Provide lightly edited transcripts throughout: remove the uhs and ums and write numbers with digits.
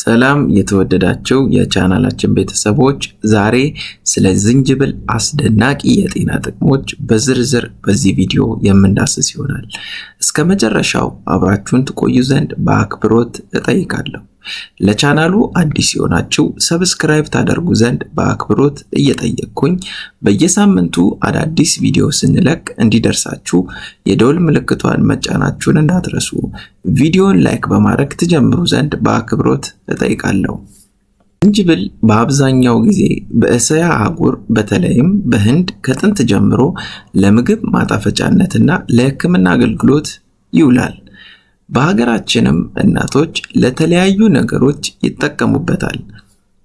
ሰላም የተወደዳችሁ የቻናላችን ቤተሰቦች፣ ዛሬ ስለ ዝንጅብል አስደናቂ የጤና ጥቅሞች በዝርዝር በዚህ ቪዲዮ የምንዳስስ ይሆናል። እስከ መጨረሻው አብራችሁን ትቆዩ ዘንድ በአክብሮት እጠይቃለሁ። ለቻናሉ አዲስ የሆናችሁ subscribe ታደርጉ ዘንድ በአክብሮት እየጠየቅኩኝ፣ በየሳምንቱ አዳዲስ ቪዲዮ ስንለቅ እንዲደርሳችሁ የደወል ምልክቷን መጫናችሁን እንዳትረሱ። ቪዲዮን like በማድረግ ትጀምሩ ዘንድ በአክብሮት እጠይቃለሁ። ዝንጅብል በአብዛኛው ጊዜ በእስያ አህጉር በተለይም በህንድ ከጥንት ጀምሮ ለምግብ ማጣፈጫነትና ለሕክምና አገልግሎት ይውላል። በሀገራችንም እናቶች ለተለያዩ ነገሮች ይጠቀሙበታል።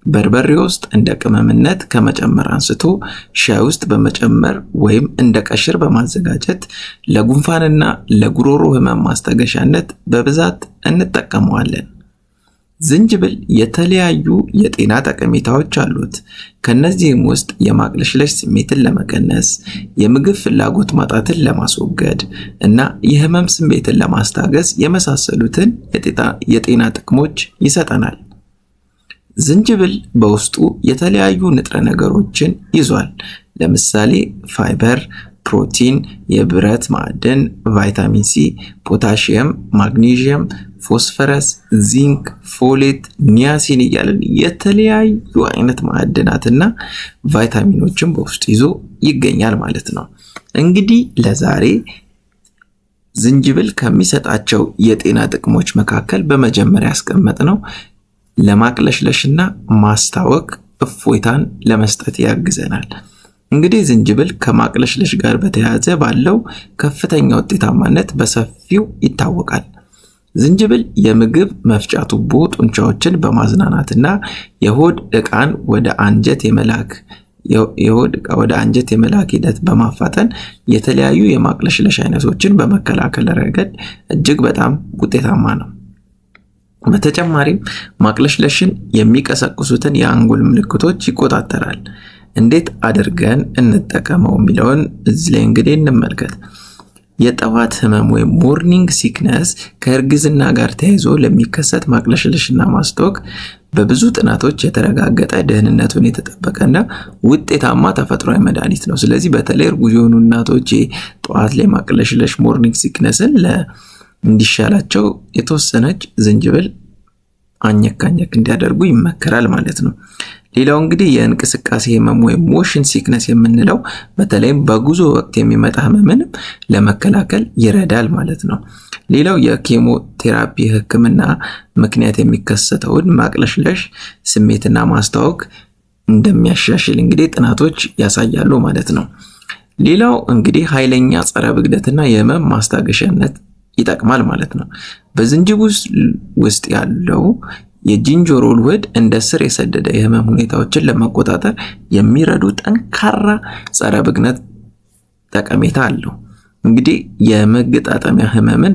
በርበሬ ውስጥ እንደ ቅመምነት ከመጨመር አንስቶ ሻይ ውስጥ በመጨመር ወይም እንደ ቀሽር በማዘጋጀት ለጉንፋንና ለጉሮሮ ህመም ማስታገሻነት በብዛት እንጠቀመዋለን። ዝንጅብል የተለያዩ የጤና ጠቀሜታዎች አሉት። ከነዚህም ውስጥ የማቅለሽለሽ ስሜትን ለመቀነስ፣ የምግብ ፍላጎት ማጣትን ለማስወገድ እና የህመም ስሜትን ለማስታገስ የመሳሰሉትን የጤና ጥቅሞች ይሰጠናል። ዝንጅብል በውስጡ የተለያዩ ንጥረ ነገሮችን ይዟል። ለምሳሌ ፋይበር፣ ፕሮቲን፣ የብረት ማዕድን፣ ቫይታሚን ሲ፣ ፖታሺየም፣ ማግኒዥየም፣ ፎስፈረስ፣ ዚንክ፣ folate፣ niacin እያለን የተለያዩ አይነት ማዕድናትና ቫይታሚኖችን በውስጡ ይዞ ይገኛል ማለት ነው። እንግዲህ ለዛሬ ዝንጅብል ከሚሰጣቸው የጤና ጥቅሞች መካከል በመጀመሪያ ያስቀመጥነው ለማቅለሽለሽና ማስታወክ እፎይታን ለመስጠት ያግዘናል። እንግዲህ ዝንጅብል ከማቅለሽለሽ ጋር በተያያዘ ባለው ከፍተኛ ውጤታማነት በሰፊው ይታወቃል። ዝንጅብል የምግብ መፍጫ ቱቦ ጡንቻዎችን በማዝናናትና የሆድ ዕቃ ወደ አንጀት የመላክ ሂደት በማፋጠን የተለያዩ የማቅለሽለሽ አይነቶችን በመከላከል ረገድ እጅግ በጣም ውጤታማ ነው። በተጨማሪም ማቅለሽለሽን የሚቀሰቅሱትን የአንጎል ምልክቶች ይቆጣጠራል። እንዴት አድርገን እንጠቀመው የሚለውን እዚህ ላይ እንግዲህ እንመልከት። የጠዋት ህመም ወይም morning sickness ከእርግዝና ጋር ተያይዞ ለሚከሰት ማቅለሽለሽና ማስታወክ በብዙ ጥናቶች የተረጋገጠ፣ ደህንነቱን የተጠበቀና ውጤታማ ተፈጥሯዊ መድኃኒት ነው። ስለዚህ በተለይ እርጉዝ የሆኑ እናቶች ጠዋት ላይ ማቅለሽለሽ morning sickness ን እንዲሻላቸው የተወሰነች ዝንጅብል አኘክ አኘክ እንዲያደርጉ ይመከራል ማለት ነው። ሌላው እንግዲህ የእንቅስቃሴ ህመም ወይም motion sickness የምንለው በተለይም በጉዞ ወቅት የሚመጣ ህመምንም ለመከላከል ይረዳል ማለት ነው። ሌላው የኬሞቴራፒ ህክምና ምክንያት የሚከሰተውን ማቅለሽለሽ ስሜትና ማስታወክ እንደሚያሻሽል እንግዲህ ጥናቶች ያሳያሉ ማለት ነው። ሌላው እንግዲህ ኃይለኛ ጸረ ብግነትና የህመም ማስታገሻነት ይጠቅማል ማለት ነው። በዝንጅብል ውስጥ ያለው የ gingerol ውህድ እንደ ስር የሰደደ የህመም ሁኔታዎችን ለመቆጣጠር የሚረዱ ጠንካራ ጸረ ብግነት ጠቀሜታ አለው። እንግዲህ የመገጣጠሚያ ህመምን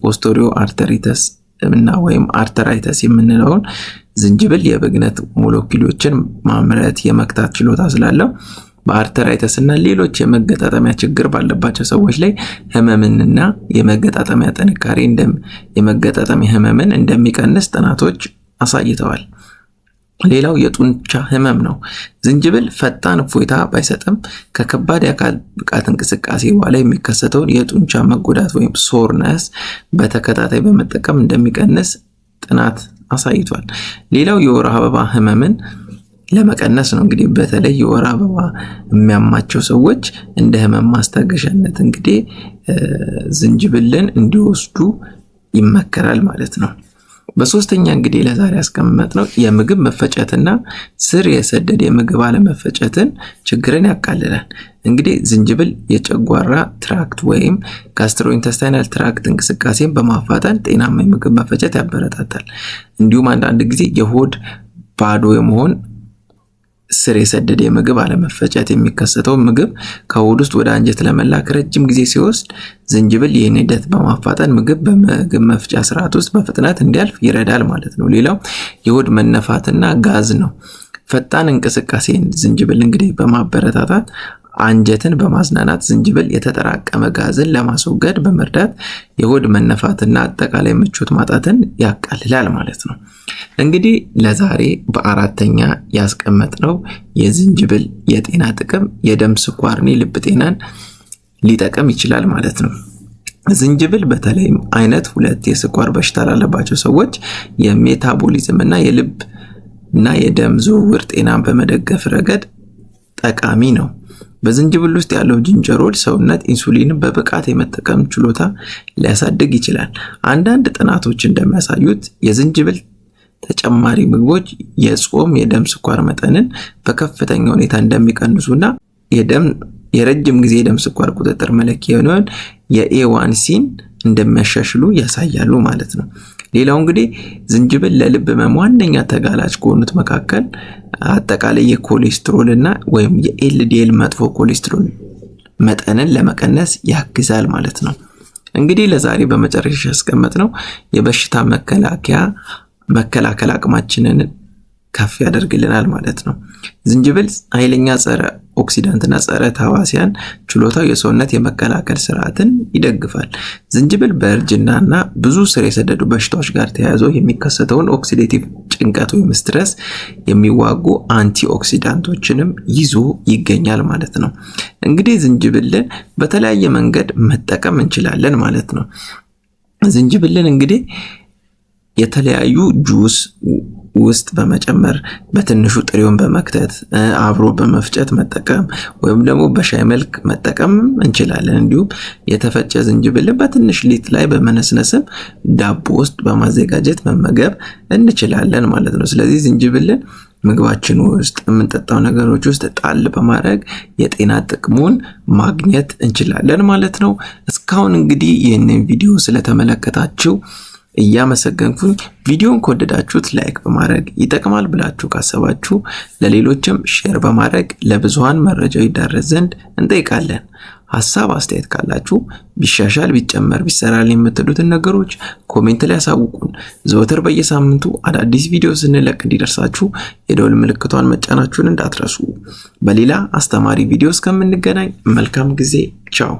osteoarthritis እና ወይም arthritis የምንለውን ዝንጅብል የብግነት ሞለኪውሎችን ማምረት የመግታት ችሎታ ስላለው በ arthritis እና ሌሎች የመገጣጠሚያ ችግር ባለባቸው ሰዎች ላይ ህመምንና የመገጣጠሚያ ጥንካሬ የመገጣጠሚያ ህመምን እንደሚቀንስ ጥናቶች አሳይተዋል። ሌላው የጡንቻ ህመም ነው። ዝንጅብል ፈጣን እፎይታ ባይሰጥም ከከባድ የአካል ብቃት እንቅስቃሴ በኋላ የሚከሰተውን የጡንቻ መጎዳት ወይም soreness በተከታታይ በመጠቀም እንደሚቀንስ ጥናት አሳይቷል። ሌላው የወር አበባ ህመምን ለመቀነስ ነው። እንግዲህ በተለይ የወር አበባ የሚያማቸው ሰዎች እንደ ህመም ማስታገሻነት እንግዲህ ዝንጅብልን እንዲወስዱ ይመከራል ማለት ነው። በሶስተኛ እንግዲህ ለዛሬ ያስቀመጥነው የምግብ መፈጨትና ስር የሰደደ የምግብ አለመፈጨትን ችግርን ያቃልላል። እንግዲህ ዝንጅብል የጨጓራ tract ወይም gastrointestinal tract እንቅስቃሴን በማፋጠን ጤናማ የምግብ መፈጨት ያበረታታል። እንዲሁም አንዳንድ ጊዜ የሆድ ባዶ የመሆን ስር የሰደደ የምግብ አለመፈጨት የሚከሰተው ምግብ ከሆድ ውስጥ ወደ አንጀት ለመላክ ረጅም ጊዜ ሲወስድ ዝንጅብል ይህን ሂደት በማፋጠን ምግብ በምግብ መፍጫ ስርዓት ውስጥ በፍጥነት እንዲያልፍ ይረዳል ማለት ነው። ሌላው የሆድ መነፋትና ጋዝ ነው። ፈጣን እንቅስቃሴን ዝንጅብል እንግዲህ በማበረታታት አንጀትን በማዝናናት ዝንጅብል የተጠራቀመ ጋዝን ለማስወገድ በመርዳት የሆድ መነፋትና አጠቃላይ ምቾት ማጣትን ያቃልላል ማለት ነው። እንግዲህ ለዛሬ በአራተኛ ያስቀመጥነው የዝንጅብል የጤና ጥቅም የደም ስኳርን፣ የልብ ጤናን ሊጠቅም ይችላል ማለት ነው። ዝንጅብል በተለይም አይነት 2 የስኳር በሽታ ላለባቸው ሰዎች የ metabolism እና የልብ እና የደም ዝውውር ጤናን በመደገፍ ረገድ ጠቃሚ ነው። በዝንጅብል ውስጥ ያለው gingerol ሰውነት ኢንሱሊንን በብቃት የመጠቀም ችሎታ ሊያሳድግ ይችላል። አንዳንድ ጥናቶች እንደሚያሳዩት የዝንጅብል ተጨማሪ ምግቦች የጾም የደም ስኳር መጠንን በከፍተኛ ሁኔታ እንደሚቀንሱና የደም የረጅም ጊዜ የደም ስኳር ቁጥጥር መለኪያ የሆነውን የ A1C ን እንደሚያሻሽሉ ያሳያሉ ማለት ነው። ሌላው እንግዲህ ዝንጅብል ለልብ ህመም ዋነኛ ተጋላጭ ከሆኑት መካከል አጠቃላይ የኮሌስትሮል እና ወይም የ LDL መጥፎ ኮሌስትሮል መጠንን ለመቀነስ ያግዛል ማለት ነው። እንግዲህ ለዛሬ በመጨረሻ ያስቀመጥነው የበሽታ መከላከል አቅማችንን ከፍ ያደርግልናል ማለት ነው። ዝንጅብል ኃይለኛ ጸረ oxidant ና ጸረ ተህዋሲያን ችሎታው የሰውነት የመከላከል ስርዓትን ይደግፋል። ዝንጅብል በእርጅናና ብዙ ስር የሰደዱ በሽታዎች ጋር ተያይዞ የሚከሰተውን oxidative ጭንቀት ወይም stress የሚዋጉ antioxidant ኦችንም ይዞ ይገኛል ማለት ነው። እንግዲህ ዝንጅብልን በተለያየ መንገድ መጠቀም እንችላለን ማለት ነው። ዝንጅብልን እንግዲህ የተለያዩ ጁስ ውስጥ በመጨመር፣ በትንሹ ጥሬውን በመክተት፣ አብሮ በመፍጨት መጠቀም ወይም ደግሞ በሻይ መልክ መጠቀም እንችላለን። እንዲሁም የተፈጨ ዝንጅብልን በትንሽ ሊጥ ላይ በመነስነስም ዳቦ ውስጥ በማዘጋጀት መመገብ እንችላለን ማለት ነው። ስለዚህ ዝንጅብልን ምግባችን ውስጥ፣ የምንጠጣው ነገሮች ውስጥ ጣል በማድረግ የጤና ጥቅሙን ማግኘት እንችላለን ማለት ነው። እስካሁን እንግዲህ ይህንን ቪዲዮ ስለተመለከታችሁ እያመሰገንኩኝ፣ ቪዲዮን ከወደዳችሁት like በማድረግ፣ ይጠቅማል ብላችሁ ካሰባችሁ ለሌሎችም share በማድረግ ለብዙሃን መረጃው ይዳረስ ዘንድ እንጠይቃለን። ሀሳብ አስተያየት ካላችሁ ቢሻሻል፣ ቢጨመር፣ ቢሰራል የምትሉትን ነገሮች comment ላይ ያሳውቁን። ዘወትር በየሳምንቱ አዳዲስ ቪዲዮ ስንለቅ እንዲደርሳችሁ የደወል ምልክቷን መጫናችሁን እንዳትረሱ። በሌላ አስተማሪ ቪዲዮ እስከምንገናኝ መልካም ጊዜ። ቻው።